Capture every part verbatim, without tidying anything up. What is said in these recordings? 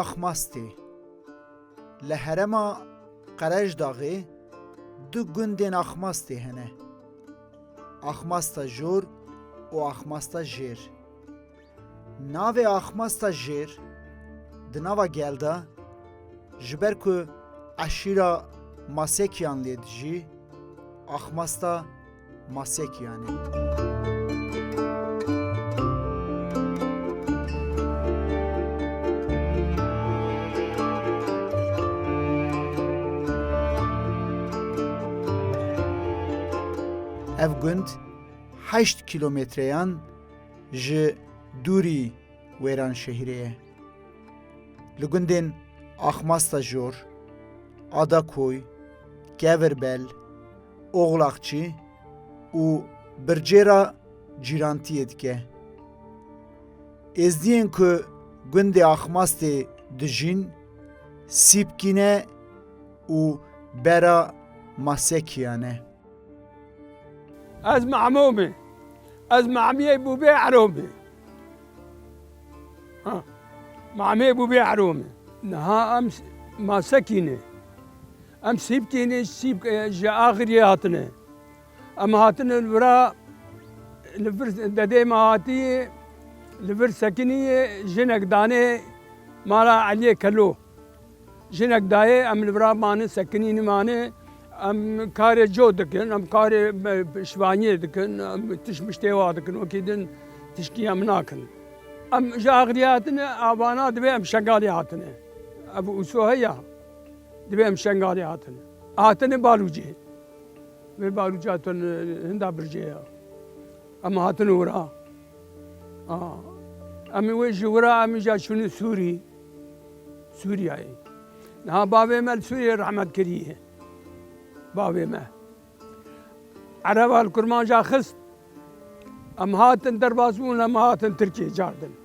Axmastê. Li herêma Qerejdaxê du gundên Axmastê hene. Axmasta Jor û Axmasta Jêr. Navê Axmasta Jêr di nava gel de, ji ber ku eşîra Masekiyan lê dijî, Axmasta Masekiyan e. Ev gund heşt kîlometreyan ji dûrî Wêranşehîrê ye. Li gundên Axmasta Jor, Adakoy, Kevirbel, Oxlaqçî û Bircêra cîrantiyê dike. Êzdiyên ku gundê Axmastê dijîn, Sîpkî ne û bera Masekiyan e. Ez Mehmûm im. Ez Mehmiyê Bûbê Eromê. Ha. Mehmiyê Bûbê Eromê. Niha em s-, Masekî ne. Em Sîpkî ne, Sîp-, e, ji Axiriyê hatine. Em hatine li vira, li vir dedê me hatiye, li vir sekinî, jinek danê mala Eliyê Kelo. Jinek dayê, em li vira mane, sekinî nimane, em karê co dikin, em karê, e, pişvaniyê dikin, em tişt miştê wa dikin, wekî din tiştî em nakin. Em ji Axiriyê hatine, avana divê em Şengalê hatine. Ev uso heya, divê em Şengalê hatine. Hatine Balûcê. Vê Balûca tun hinda bircê ya. Em hatin wira. A, em wê ji wira em îca çûne Sûrî. Sûriyeyê. Niha bavê me li Sûriyê rehmet kiriye. Bavê me. Ereba li Kurmanca xist. Em hatin derbas bûn, em hatin Tirkiyê cardin.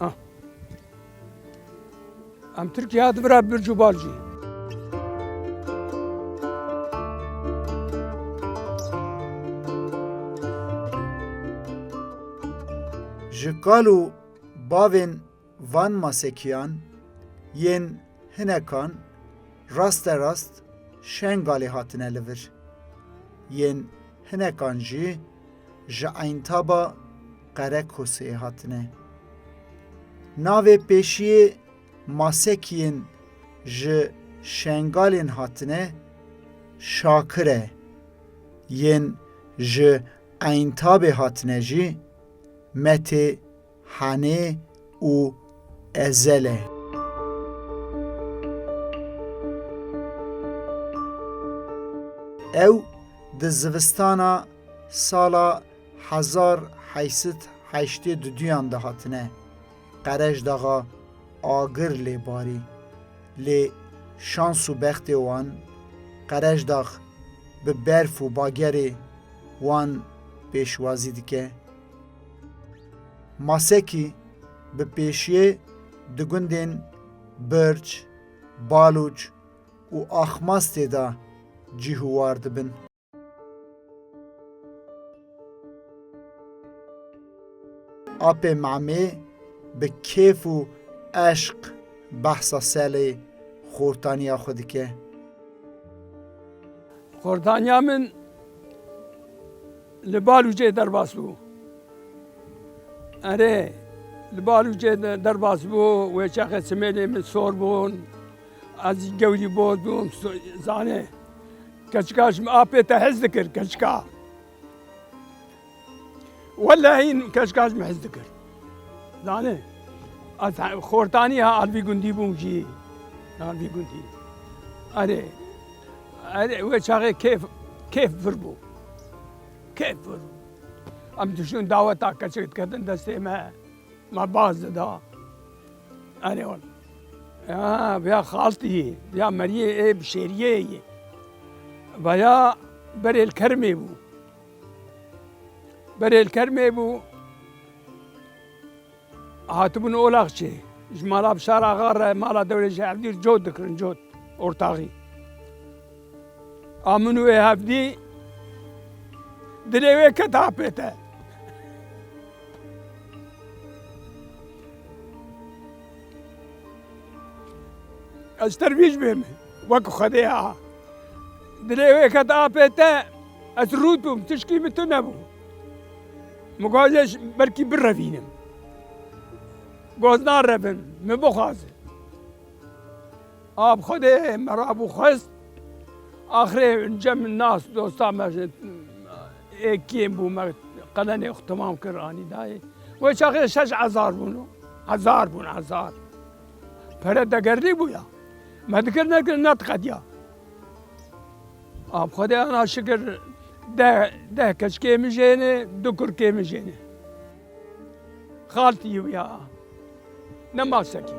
Ah. Em Tirkiye hat vira birc û bal jî. Ji kal û bavên van Masekiyan yên hinekan rasterast Şengalê hatine li vir. Yên hinekan jî ji Eyntaba Qerekosê hatine. Navê pêşiyê Masekiyên ji Şengalên hatine Şakir e. Yên ji Eyntabê hatine jî Metê, Hanê û Ezel e. Ew di zivistana sala hezar heyt sed heştê û duyan de hatine Qerejdaxa agir lê barî. Lê şans û bextê wan, Qerejdax bi berf û bagerê wan pêşwazî dike. Masekî bi pêşiyê di gundên Birc, Balûc û Axmastê de cih û war dibin. Apê Memê bi kêf û eşq behsa selê xortaniya xwe dike. Xortaniya min li Balûcê derbas bû. Erê, li Balûcê de derbas bû, wê çaxê simêlê min sor bûn. Ez gewrî boz bûm, so-, zanê. Keçika ji min apê te hez dikir, keçika. Wellehî keçika ji min hez dikir. Zanê. Ez he-, xortanî ha alvî gundî bûm jî. Alvî gundî. Erê. Erê, wê çaxê kêf, kêf vir bû. Kêf vir bû. Em dişûn daweta keçik diketin destê me. Me baz dida. Erê wele. Ya, ya xaltî, ya meriyê ê bişêriyê yê. Veya berê li kermê bû. Berê li kermê bû. Hatibûn Olaxçê. Ji mala Bişar Axa re mala Dewlê Şehevdîr cot dikirin, cot. Ortaxî. A min û wê hevdî dilê wê ket apê te. Ez terwîj bêm, wek Xwedê ya. Dilê wê ket apê te, ez rût bûm, tişkî min tune bû. Min got ez belkî birevînim. Got ez narevim, min bixwaze. Ap Xwedê me rabû xwest. Axirê cem nas dosta me ji ê kêm bû, me qelenê xwe temam kir, anî dayê. Wê çaxê şeş hezar bûn, hezar bûn, hezar. Pere degerlî bû ya. Me dikir nekir nediqediya. Ap Xwedê ana şikir deh, deh keçikê min jêne, du kurkê min jêne. Xaltî wî ya. Ne masekî.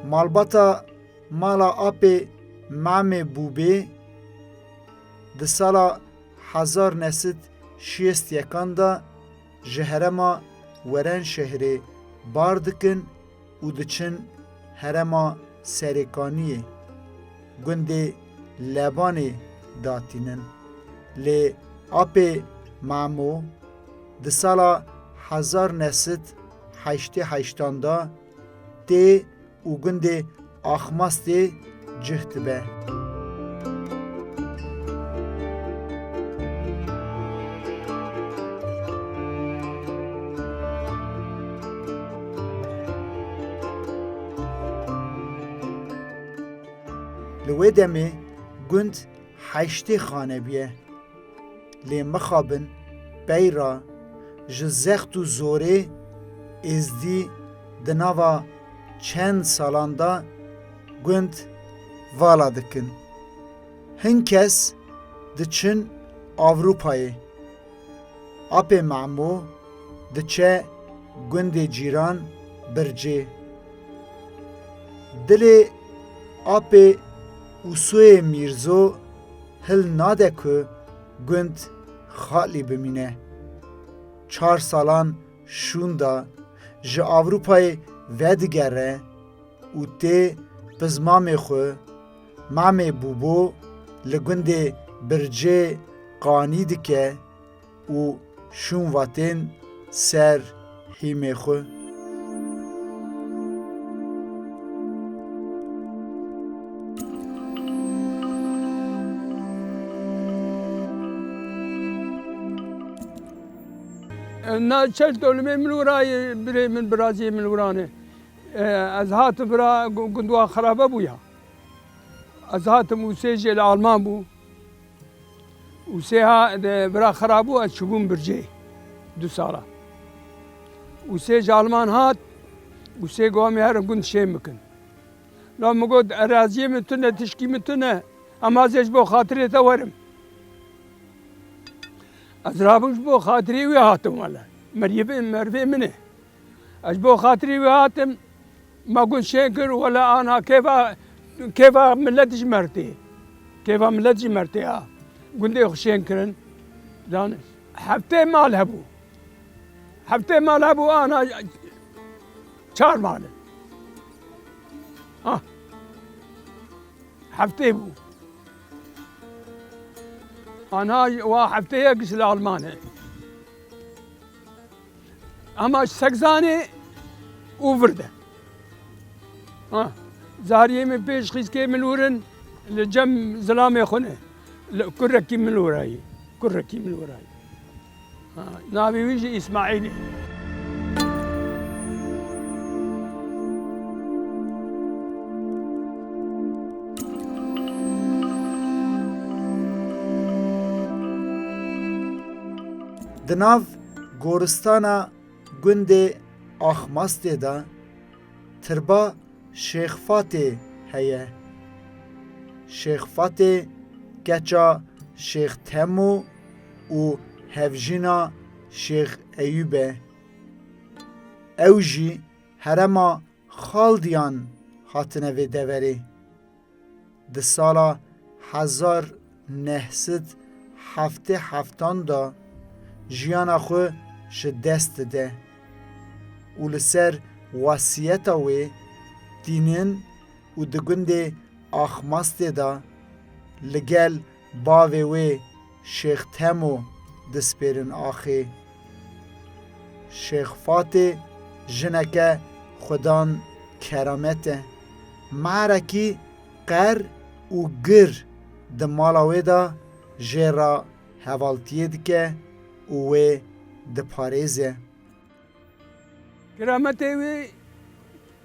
Malbata mala apê Mamê Bûbê di sala hezar neh sed şêst yekan de ji herêma Werenşehrê bar dikin û diçin herêma Serêkaniyê, gundê Lebanê datînin. Lê apê Mamo di sala hezar neh sed heştê heştan de tê û gundê Axmastê cih dibe. Li wê demê gund heştê xane bûye. Lê mixabin pey re ji zext û zorê êzdî di nava çend salan de gund vala dikin. Hin kes diçin Ewropayê. Apê Memo diçe gundê cîran Bircê. Dilê apê Ûsoyê Mîrzo hil nade ku gund xalî bimîne. Çar salan şûnda ji Ewropayê vedigere û tê pizmamê xwe, Mamê Bûbo, li gundê Bircê qanî dike û şûn vatên ser hîmê xwe. Na çel tolimê min û rayê birê min, biraziyê min û rane. E, ez hatim vira gu-, gundwa xerabe bûya. Ez hatim û sê jê li Alman bû. Û sê ha, de, vira xera bû, ez çûbûm Bircê. Du sala. Û sê ji Alman hat, û sê got em ê herin gund şên bikin. La min got, eraziyê min tune, tişkî min tune, em ez ê ji bo xatirê te werim. Ez rabûm ji bo xatirê wî hatim wele. Meriyê, merivê min e. Ez ji bo xatirî wî hatim, me gund şên kir, wele ana kêfa, kêfa milet ji me re tê. Kêfa milet ji me re tê ha. Gundê xwe şên kirin. Zaniş. Heftê mal hebû. Heftê mal hebû, ana çar mal in. Ha. Heftê bû. Ana wa heftê yek ji li Alman e. Ama Segzanê û vir de. Ha, zariyê min pêş xîskê min ûrin li cem zilamê xwe ne. Li kurekî min ûrayî. Kurekî min ûrayî. Ha, navê wî jî Îsmaîlê. Di nav goristana gundê Axmastê de tirba Şêx Fatê heye. Şêx Fatê keça Şêx Temo û hevjîna Şêx Eyûb e. Ew jî herêma Xaldiyan hatine vê deverê. Di sala hezar neh sed heftê heftan de jiyana xwe ji dest dide û li ser wesiyeta wê tînin û di gundê Axmastê de li gel bavê wê Şêx Temo dispêrin axê. Şêx Fatê jineke xudan keramet e. Marekî qer û gir di mala wê de jê re hevaltiyê dike û wê diparêze. Kerametê wî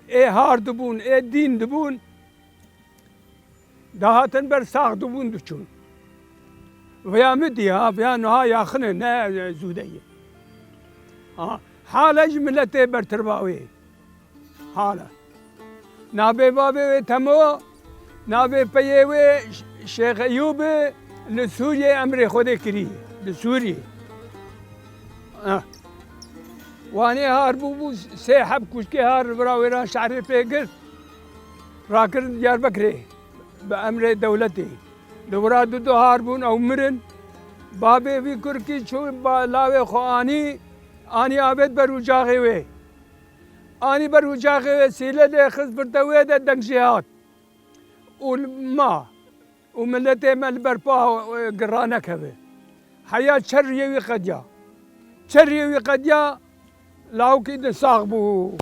ê har dibûn, ê dîn dibûn, dahatin ber sax dibûn diçûn. Vêya min dî ha, vêya niha yaxin e, ne zûde ye. Ha, hale ji miletê bertirba wê. Hale. Navê bavê wê Temo, navê peyê wê Ş-, Şêx Eyûb e, li Sûriyê emrê Xwedê kirî. Li Sûriyê. Eh. Wanê har bû, bû sê heb kuşkê har li vira wêran şehrê pê girt. Rakirin Diyarbekirê bi emrê dewletê. Li wira du du har bûn ew mirin. Babê vî kurkî çû ba-, lawê xwe anî, anî avêt ber ucaxê wê. Anî ber ucaxê wê sîle lê xist birte wê de deng jê hat. Û li ma. Û miletê me li ber pa, e, girra nekeve. Heya çer riyê wî qediya. Çer riyê wî qediya, lawikî din sax bû.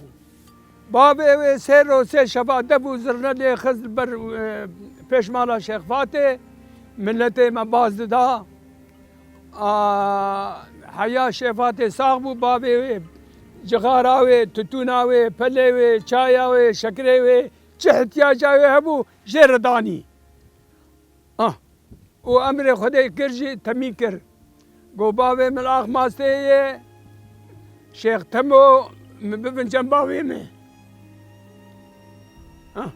Bavê wê sê roj sê şeva de bû zirne lê xist li ber, e, pêşmala Şêx Fatê. Miletê me baz dida. A, heya Şêx Fatê sax bû, bavê wê, cixara wê, tutûna wê, pelê wê, çaya wê, şekirê wê, çi ihtiyaca wê hebû, jê re danî. Ah. Û emrê Xwedê kir jî temî kir. Got, bavê min Axmastê ye, Şêx Temo, min bibin cem bavê min. Ah.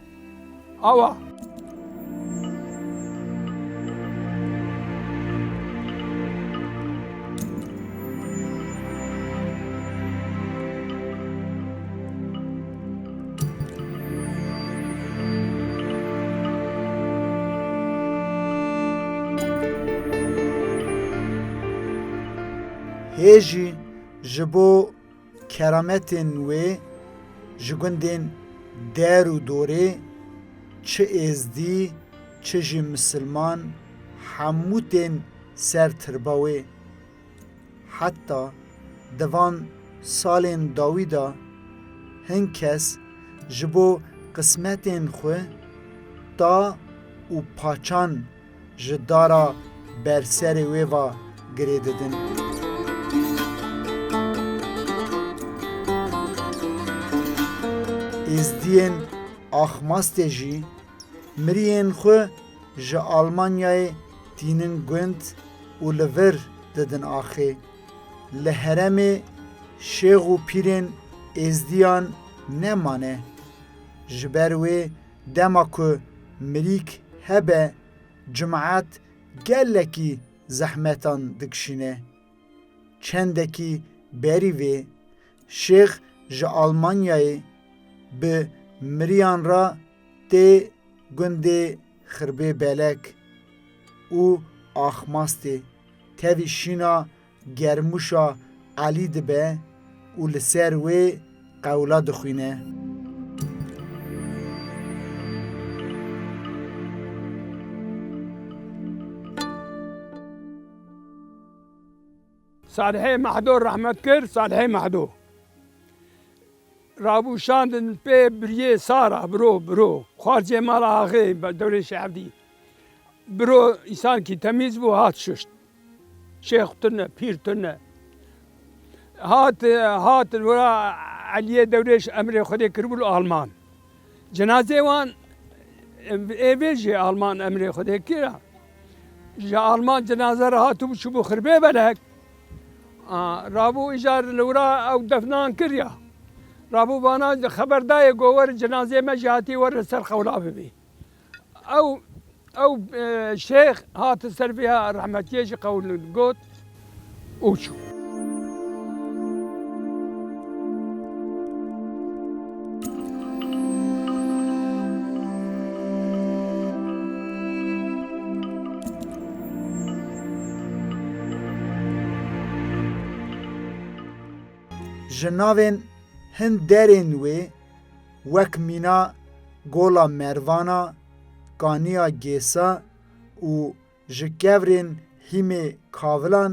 Awa. Hê jî ji bo kerametên wê ji gundên der û dorê, çi êzdî, çi jî misilman, hemû tên ser tirba wê. Heta di van salên dawî de hin kes ji bo qismetên xwe ta û paçan ji dara ber serê wê ve girê didin. Êzdiyên Axmastê jî miriyên xwe ji Almanyayê tînin gund û li vir didin axê. Li herêmê şêx û pîrên êzdiyan nemane. Ji ber wê dema ku mirîk hebe, cimat gelekî zehmetan dikişîne. Çendekî berî vê, şêx ji Almanyayê bi miriyan re tê gundê Xirbê Belek û Axmastê tevî şîna Germûşa Elî dibe û li ser wê qewla dixwîne. Salihê Mehdo rehmet kir, Salihê Mehdo. Rabû şandin pê biriyê Sara, biro, biro. Xwarcê mala axê, be-, dewrê Şêx Evdî. Biro însankî temîz bû, hat şuşt. Şêx tune, pîr tune. Hat, hat wira Eliyê Dewrêş emrê Xwedê kiribû li Alman. Cenazê wan, ê vê jî Alman emrê Xwedê kira. Ji Alman cenaze re hatibû çûbû Xirbê Belek. A, rabû îcar li wira ew defnan kiriya. Rabû vana xeber dayê go wer cenazê me jî hatî wer li ser qewla bibî. Ew, ew, e, şêx hat ser vê rehmetiyê ji qewl got û çû. Ji navên hin derên wê wek mîna Gola Mervana, Kaniya Gêsa, û ji kevirên hîmê kavilan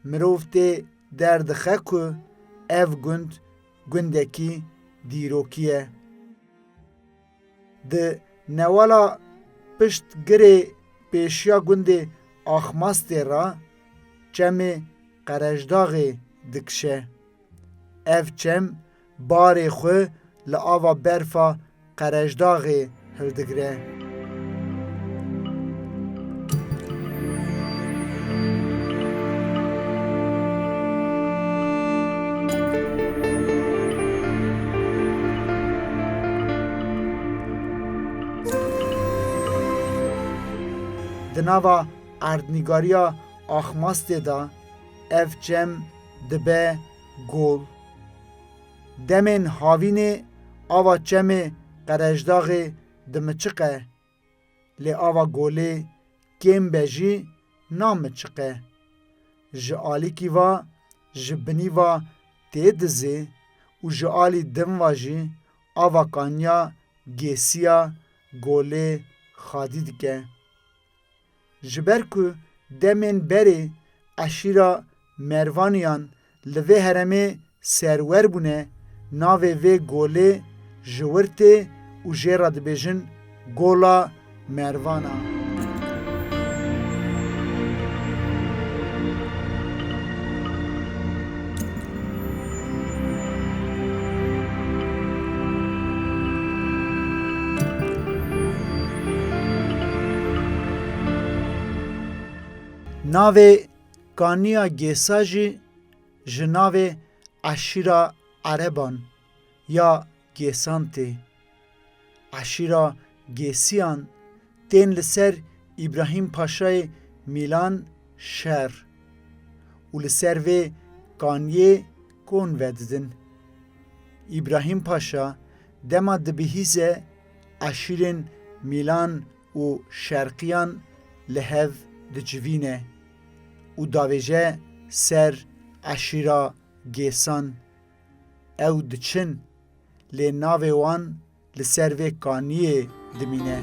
mirov tê derdixe ku ev gund gundekî dîrokî ye. Di newala pişt girê pêşiya gundê Axmastê re çemê Qerejdaxê dikişe. Ev çem barê xwe li ava berfa Qerejdaxê hildigire. Di nava erdnîgariya Axmastê de ev çem dibe gol. Demên havînê ava çemê Qerejdaxê dimiçiqe, lê ava golê kêm be jî namiçiqe. Ji alîkî va, ji binî va tê dizê û ji alî din va jî ava kaniya gêsiya golê xadî dike. Ji ber ku demên berê eşîra Mervaniyan li vê heremê serwer bûne, navê vê golê ji wir tê û jê re dibêjin Gola Mervana. Navê kaniya Gêsa jî ji navê eşîra Ereban ya Gêsan tê. Eşîra Gêsiyan tên li ser Îbrahîm Paşayê Mîlan şer û li ser vê kaniyê kon vedidin. Îbrahîm Paşa dema dibihîze eşîrên Mîlan û Şerqiyan li hev dicivîne û davêje ser eşîra Gêsan. Ew diçin, lê navê wan li ser vê kaniyê dimîne.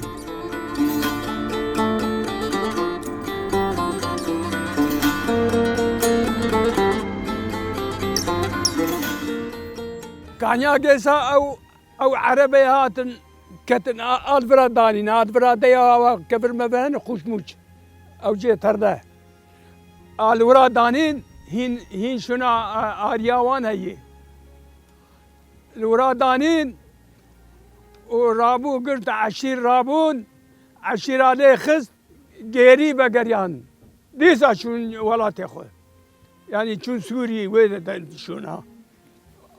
Kaniya Gêsa ew, ew erebeyê hatin ketin a, a li vira danîn, a li vira deya awa kevir me ve ne xuşmûç. Ew cê terde. A li wira danîn hîn, hîn şuna, a, ariya wan heye. Li wira danîn û rabû girt eşîr rabûn, eşîra lê xist, gêrî vegeriyan. Dîsa çûn welatê xwe. Yanî çûn Sûriyê wê de, de şûna.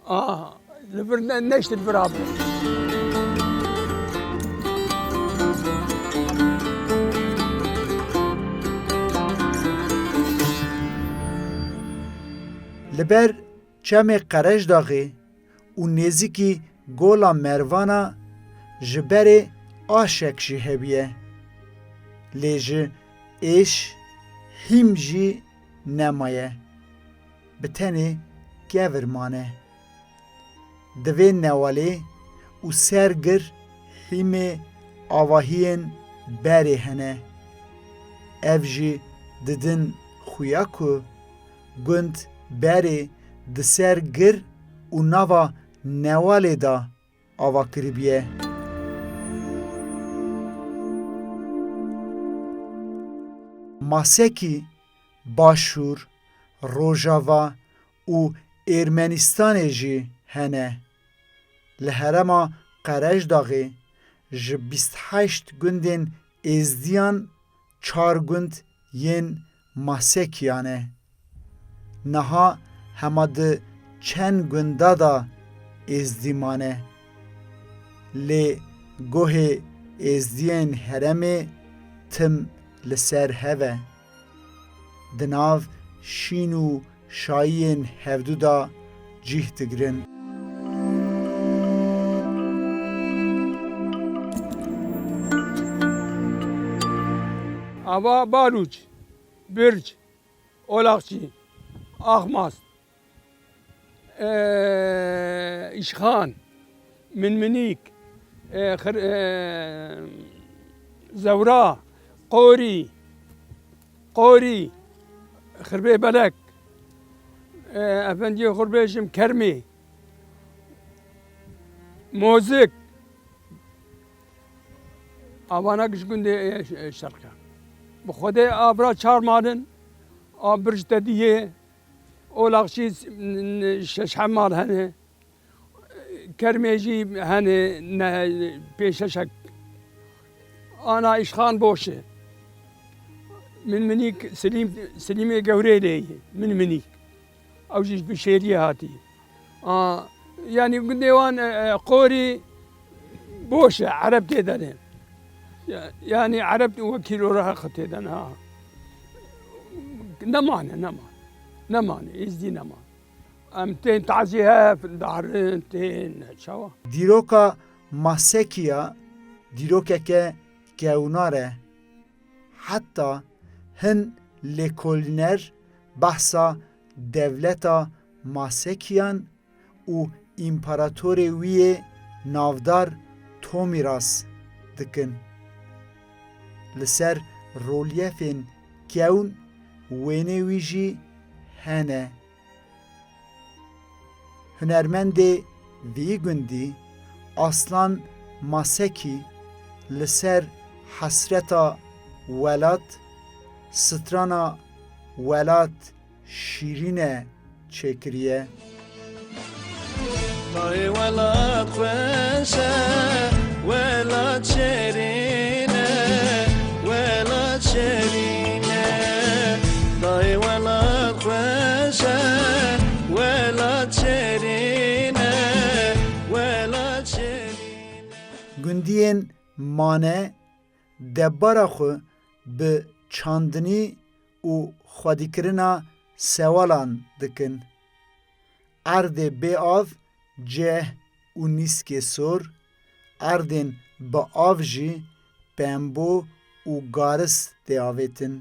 A, li vir ne, neşt li vir abi. Li ber Çemê Qerejdaxê û nêzîkî Gola Mervana ji berê aşek jî hebiye. Lê ji êş hîm jî nemaye. Bi tenê kevir mane. Di vê newalê û ser gir hîmê avahiyên berê hene. Ev jî didin xuya ku gund berê di ser gir û nava newalê de ava kiribiye. Masekî, Başûr, Rojava û Ermenistanê jî hene. Li herêma Qerejdaxê ji bîst heşt gundên Êzdiyan çar gund yên Masekiyan e. Niha hema di çend gunda de Êzdî mane. Lê guhê Êzdiyên herêmê tim li ser hev e. Di nav şîn û şayiyên hevdû de cih digirin. Ava Balûç, Birc, Olaxçî, Axmast, e, Îşxan, Minminîk, e, Xir-, e, Zewra, Qorî, Qorî, Xirbê Belek, e, efendiyê xwe bêjim Kermê, Mozik, avana ji gundê, e, Şerqe. Bi Xwedê avra çar malin, a Birj Tediyê, Olaxçî s-, n-, n-, şeş heb mal hene. Kermê jî hene ne pêşeşek. Ana Îşxan boş e. Min minîk Silîm, Silîmê Gewrêlê ye. Min minîk. Ew jî ji Bişêriyê hatî. A, yanî gundê wan, e, e, Qorî boş e, Ereb tê de ne. Ya-, yanî Ereb wekî Îroq tê de ne, ha. Nemane, nemane. Nemane, êzdî nemane. Em tên tazî hev, darin, tên çawa? Dîroka Masekiya dîrokeke kewnar e. Heta hin lêkolîner behsa dewleta Masekiyan û împaratorê wî yê navdar Tomîras dikin. Li ser rolyefên kewn wênê wî jî hene. Hunermendê vî gundî Aslan Masekî li ser hesreta welat, strana Welat şîrîn e çêkiriye. Dayê welat xweş e, welat şêrîn e, welat şêrîn e. Dayê welat xweş e, welat şêrîn e, welat şêrîn e. Gundiyên mane debara xwe bi çandinî û xwedîkirina sewalan dikin. Erdê bê av, ceh û nîskê sor, erdên bi av jî pembo û garis tê avêtin.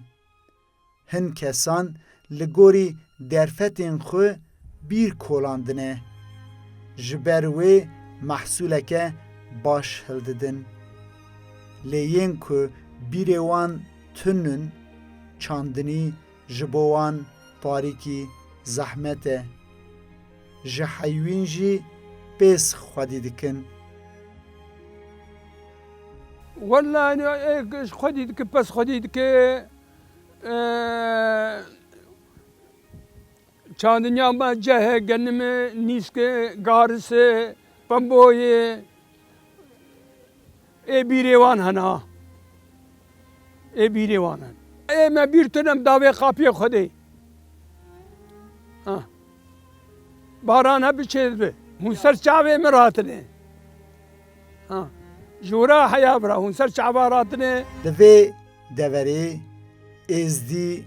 Hin kesan li gorî derfetên xwe bîr kolandine. Ji ber wê mehsûleke baş hildidin. Lê yên ku bîrê wan tun in, çandinî ji bo wan parîkî zehmet e. Ji heywîn jî pês xwedî dikin. Wellahî, ê, ji xwedî dike, pes xwedî dike, e, çandiniya me ceh e, genim e, nîsk e, garis e, pembo ye. Ê bîrê wan hene ha. Ê bîrê wan hene. Ê me bîr tune em davê qapiyê Xwedê. Ha. Baran hebe çêdibe. Hûn ser çavê min ratine. Ha. Ji wira heya bira hûn ser çava ratine. Di vê deverê êzdî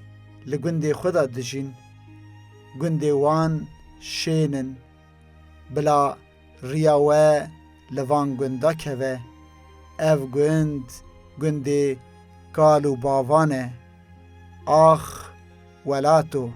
li gundê xwe de dijîn. Gundê wan şên in. Bila riya we li van gunda keve. Ev gund, gundê kal û bavan e. Ax welato.